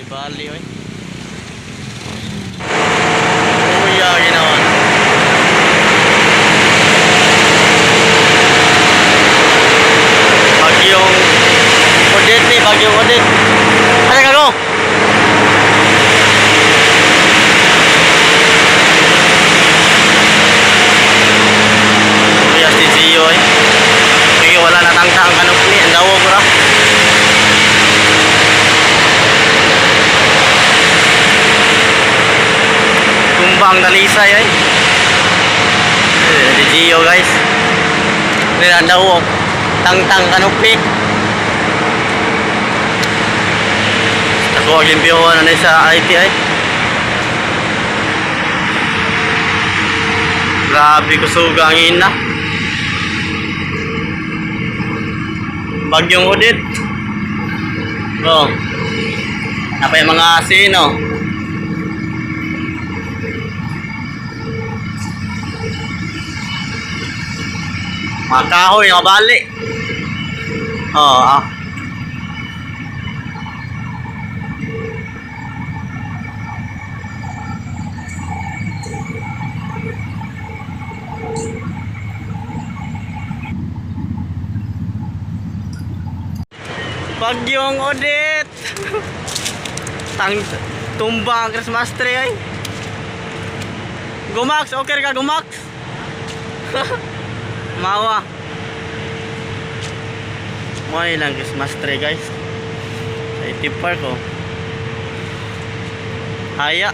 Di bali oy. Kuya ginawa. Bagyong Odette ni, Bagyong Odette. Ano ka go? Kuya si Gio eh. Sige, wala na tangtang kanupli. Ang dawo ko ra. Tumba ang dalisay ay. Eh, si Gio, guys. Hindi ang dawo. Tangtang kanupli. Ako ang limpiyo na na sa IT ay. Grabe kusuga ang ina. Bagyong Odette. Oh. Apa yung mga sino? Mga kahoy, mga bali. Oh, ah. Bagyong Odette. Tang tumba ang Christmas tree ay. Gumax, okay ka gumax. Mawa. May lang Christmas tree, guys. Sa IT Park oh. Haya.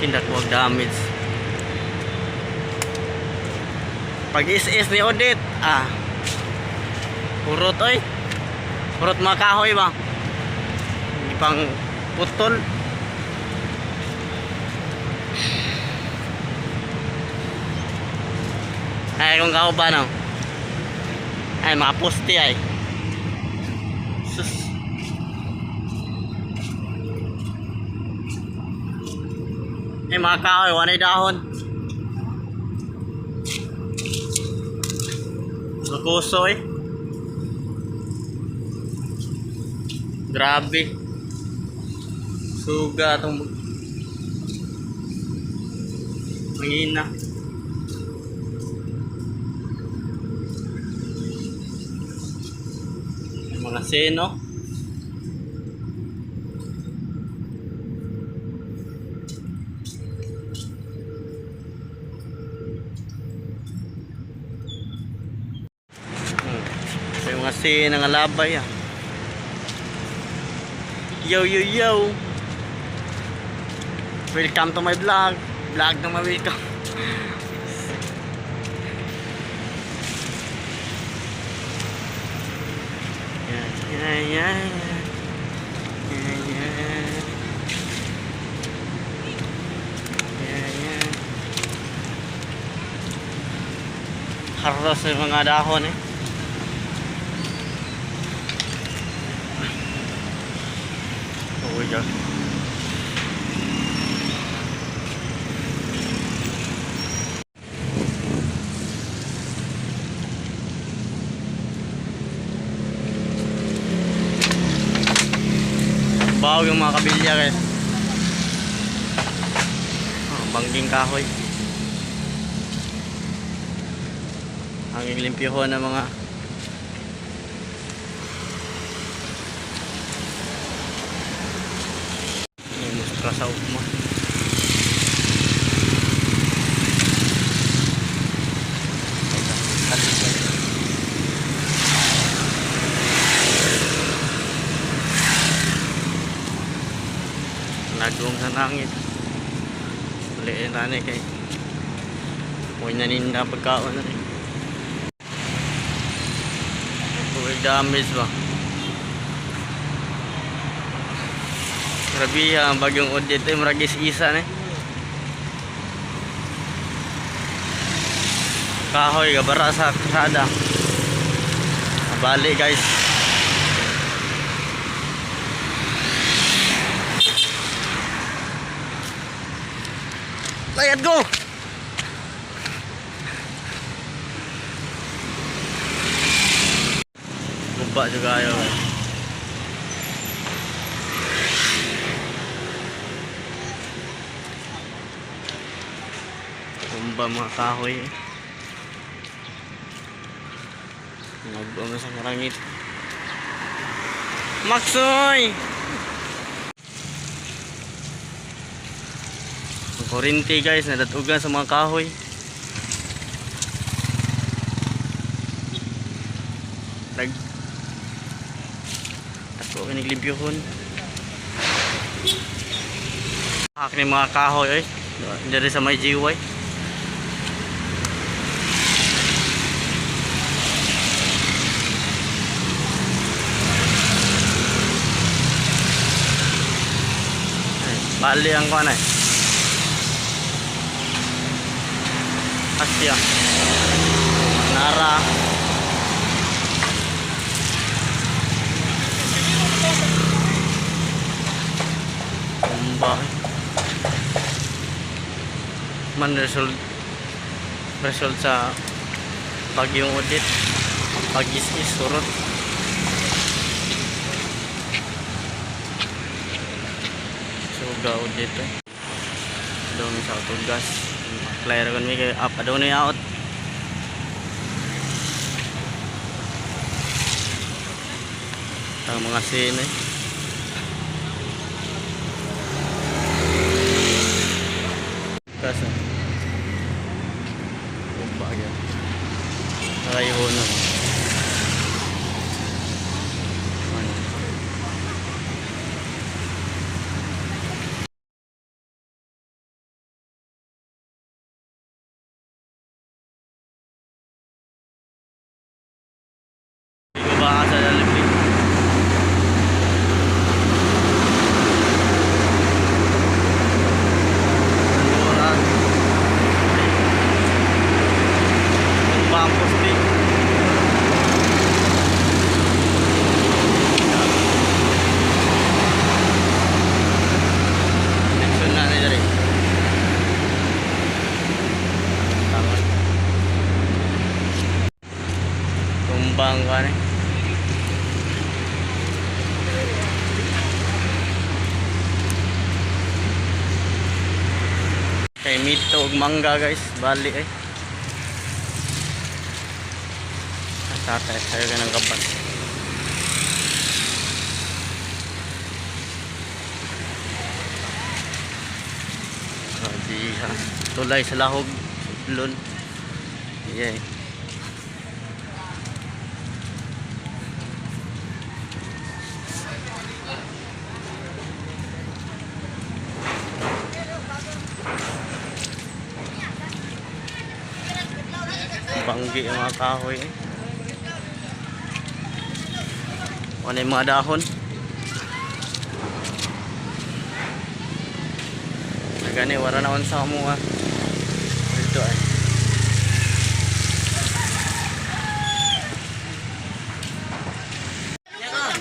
Tindak wag damage. Pag is ni Odette, ah. Urot oy. Urot mga kahoy ba? Hindi pang putol. Ay, kung kao ba no? Ay, mga poste ay. Sus. Ay, mga kahoy, wanay dahon. Lukuso eh. Grabe. Suga itong mangina. May mga seno. Hmm. May mga seno nga labay ah. Yo, yo, yo! Welcome to my vlog. Vlog na my welcome. Yeah. Yeah. Yeah. Haros yung mga dahon eh. Oh my God. Bago yung mga kabilya guys. Oh, bangging kahoy. Ang limpyuhon ng mga yung mustra sa ugma. Nagong sa langit. Uli na ni kay. Uy na ninda pagkaon na rin. Uy damage ba? Grabe ang bagyong Odette ay murag isa ni. Kahoy gabara sa kasada. Bali guys. Let's go! Guba juga ayo. Tumba mga kahoy eh. Nagbuo sa karangit. Maksoy! Ang kurinti guys, nadatugan sa mga kahoy. Tag Tako kinig libyuhon. Hak ni mga kahoy oy. Diri sa may GY. Ay, bali ang kuan ay. Asya. Nara. Tumba. Man result result sa bagyong Odette. Pag-is-is surot. Suga Odette eh. Doon sa autogas. Apply ra kon mi kay up adunay out. Ang mga sin eh. Kaso. Kumba yan. Nakayo na. Ano? Hindi ko ba sa lalabig? Oras. Tumba ang poste. Connection na nila rin. Tama. Tumbang ka na. Kay mito ug mangga guys, bali eh. Tatay sayo ka ng kaban. Grabe ha. Tulay sa lahog. Lon. Yeah. Banggi ang mga kahoy eh. Ano yung mga dahon? Nagani, wala na sa mo ah. Dito ay.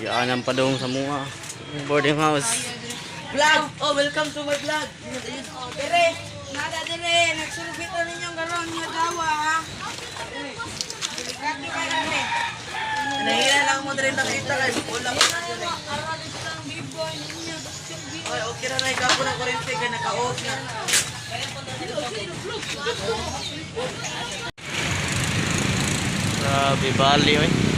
Yaanan pa dong sa mua. Boarding house. Vlog! Oh, welcome to my vlog! Oh, dire, nada dire, nagsulbit na ninyong garon nga dawa ha. Delikado kayo dire. Nahihila lang mo rin nakita kay wala ko na yun eh. Aralis lang biboy ninyo, sulbit. Okay, okay na na ikaw po ng kurente kay naka-off na. Grabe, bali oy.